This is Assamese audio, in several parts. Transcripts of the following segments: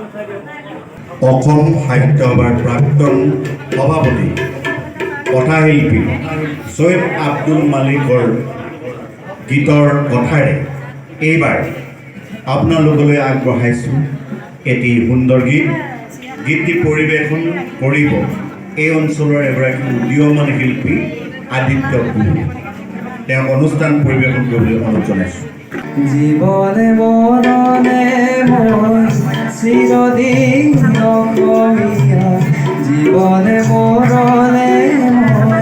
অসম সাহিত্য সভাৰ প্ৰাক্তন সভাপতি, কথাশিল্পী চৈয়দ আব্দুল মালিকৰ গীতৰ কথাৰে এইবাৰ আপোনালোকলৈ আগবঢ়াইছোঁ এটি সুন্দৰ গীত। গীতটি পৰিৱেশন কৰিব এই অঞ্চলৰ এগৰাকী উদীয়মান শিল্পী আদিত্য গুৰু। তেওঁক অনুষ্ঠান পৰিৱেশন কৰিবলৈ অনুৰোধ জনাইছোঁ। জীৱনে মৰণে মই চিৰদিন অসমীয়া। জীৱনে মৰণে মই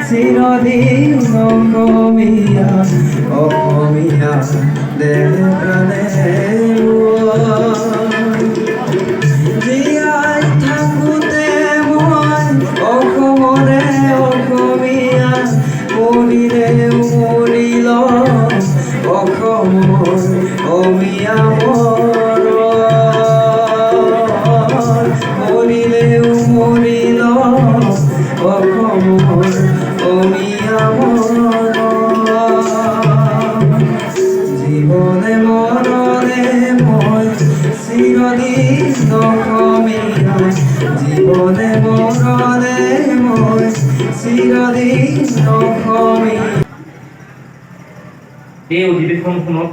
চিৰদিন অসমীয়া। অসমীয়া দেহে প্ৰাণে মই। জীয়াই থাকোঁতে মই অসমৰে অসমীয়া, মৰিলেও মৰিল অসমৰ অমিয়া মৰণ। মৰিলেও মৰিল অসমৰ অমিয়া মৰণ। জীৱনে মৰণে মই চিৰদিন অসমীয়া। জীৱনে মৰণে মই চিৰদিন অসমীয়া। এই অধিৱেশনখনত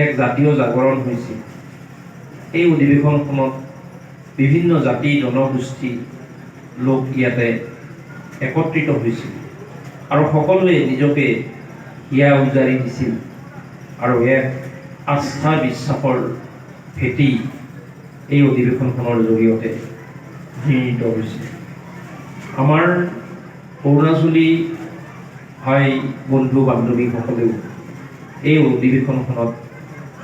এক জাতীয় জাগৰণ হৈছিল। এই অধিৱেশনখনত বিভিন্ন জাতি জনগোষ্ঠী লোক ইয়াতে একত্ৰিত হৈছিল আৰু সকলোৱে নিজকে হিয়া উজাৰি দিছিল আৰু এক আস্থা বিশ্বাসৰ ভেটি এই অধিৱেশনখনৰ জৰিয়তে নিৰ্ণীত হৈছিল। আমাৰ অৰুণাচলী ভাই বন্ধু বান্ধৱীসকলেও এই অধিৱেশনখনত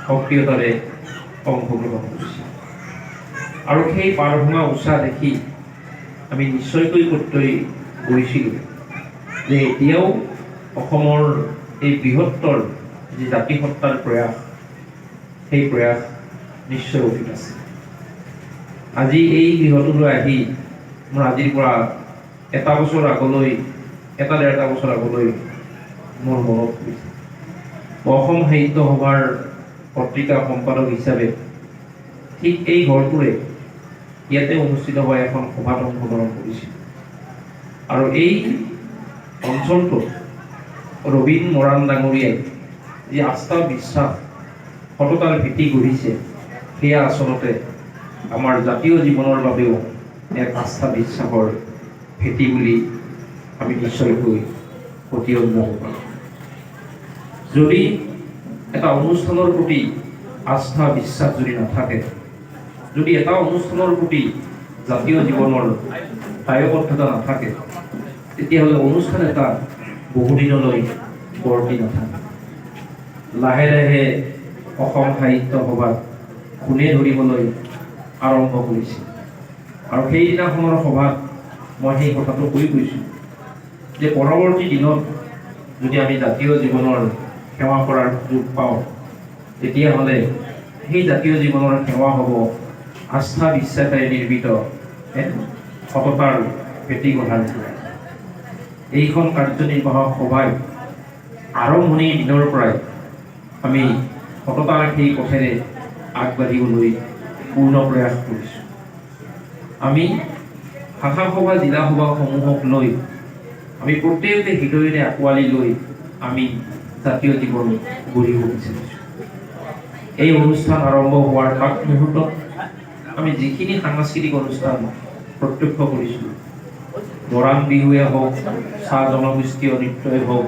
সক্ৰিয়তাৰে অংশগ্ৰহণ কৰিছিল আৰু সেই পাৰভঙা উৎসাহ দেখি আমি নিশ্চয়কৈ প্ৰত্যয় কৰিছিলোঁ যে এতিয়াও অসমৰ এই বৃহত্তৰ যি জাতিসত্তাৰ প্ৰয়াস, সেই প্ৰয়াস নিশ্চয় অটুট আছে। আজি এই গৃহটোলৈ আহি মোৰ আজিৰ পৰা এটা বছৰ আগলৈ, এটা ডেৰটা বছৰ আগলৈ মোৰ মনত পৰিছে। অসম সাহিত্য সভাৰ পত্ৰিকা সম্পাদক হিচাপে ঠিক এই ঘৰটোৰে ইয়াতে অনুষ্ঠিত হোৱা এখন সভাত অংশগ্ৰহণ কৰিছিল আৰু এই অঞ্চলটোত ৰবীন মৰাণ ডাঙৰীয়াই যি আস্থা, বিশ্বাস, সততাৰ ভেটি গঢ়িছে, সেয়া আচলতে আমাৰ জাতীয় জীৱনৰ বাবেও এক আস্থা বিশ্বাসৰ ভেটি বুলি আমি নিশ্চয়কৈ পতিয়ন যাব পাৰোঁ। যদি এটা অনুষ্ঠানৰ প্ৰতি আস্থা বিশ্বাস যদি নাথাকে, যদি এটা অনুষ্ঠানৰ প্ৰতি জাতীয় জীৱনৰ দায়বদ্ধতা নাথাকে, তেতিয়াহ'লে অনুষ্ঠান এটা বহুদিনলৈ বৰ্তি নাথাকে। লাহে লাহে অসম সাহিত্য সভাত ঘূণে ধৰিবলৈ আৰম্ভ কৰিছে আৰু সেইদিনাখনৰ সভাত মই সেই কথাটো কৈ গৈছোঁ যে পৰৱৰ্তী দিনত যদি আমি জাতীয় জীৱনৰ সেৱা কৰাৰ সুযোগ পাওঁ, তেতিয়াহ'লে সেই জাতীয় জীৱনৰ সেৱা হ'ব আস্থা বিশ্বাসেৰে নিৰ্মিত এক সততাৰ ভেটি গঢ়াৰ পৰা। এইখন কাৰ্যনিৰ্বাহক সভাই আৰম্ভণিৰ দিনৰ পৰাই আমি সততাৰ সেই পথেৰে আগবাঢ়িবলৈ পূৰ্ণ প্ৰয়াস কৰিছোঁ। আমি শাখা সভা, জিলা সভাসমূহক লৈ আমি প্ৰত্যেককে হৃদয়েৰে আঁকোৱালি লৈ আমি জাতীয় জীৱন গঢ়িব বিচাৰিছোঁ। এই অনুষ্ঠান আৰম্ভ হোৱাৰ প্ৰাক মুহূৰ্তত আমি যিখিনি সাংস্কৃতিক অনুষ্ঠান প্ৰত্যক্ষ কৰিছোঁ, মৰাণ বিহুৱে হওক, চাহ জনগোষ্ঠীয় নৃত্যই হওক,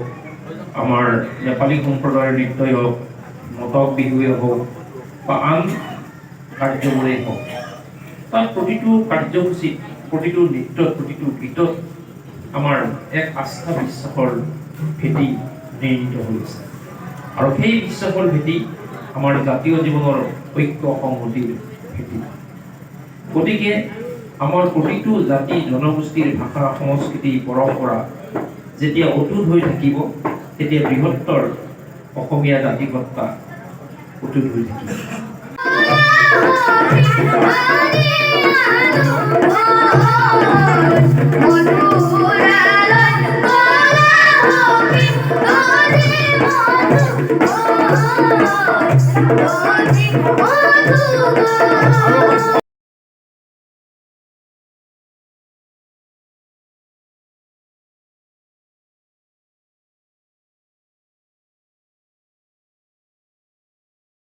আমাৰ নেপালী সম্প্ৰদায়ৰ নৃত্যই হওক, মটক বিহুৱে হওক বা আন কাৰ্যবোৰেই হওক, তাত প্ৰতিটো কাৰ্যসূচীত, প্ৰতিটো নৃত্যত, প্ৰতিটো গীতত আমাৰ এক আস্থা বিশ্বাসৰ ভেটি নিৰ্ণীত হৈ আছে আৰু সেই বিশ্বাসৰ ভেটি আমাৰ জাতীয় জীৱনৰ ঐক্য সংহতিৰ ভেটি। গতিকে আমাৰ প্ৰতিটো জাতি জনগোষ্ঠীৰ ভাষা, সংস্কৃতি, পৰম্পৰা যেতিয়া অটুট হৈ থাকিব, তেতিয়া বৃহত্তৰ অসমীয়া জাতিসত্তা অটুট হৈ থাকিব। মথুৰালৈ গলা সখী দধি মধু, দধি মধু।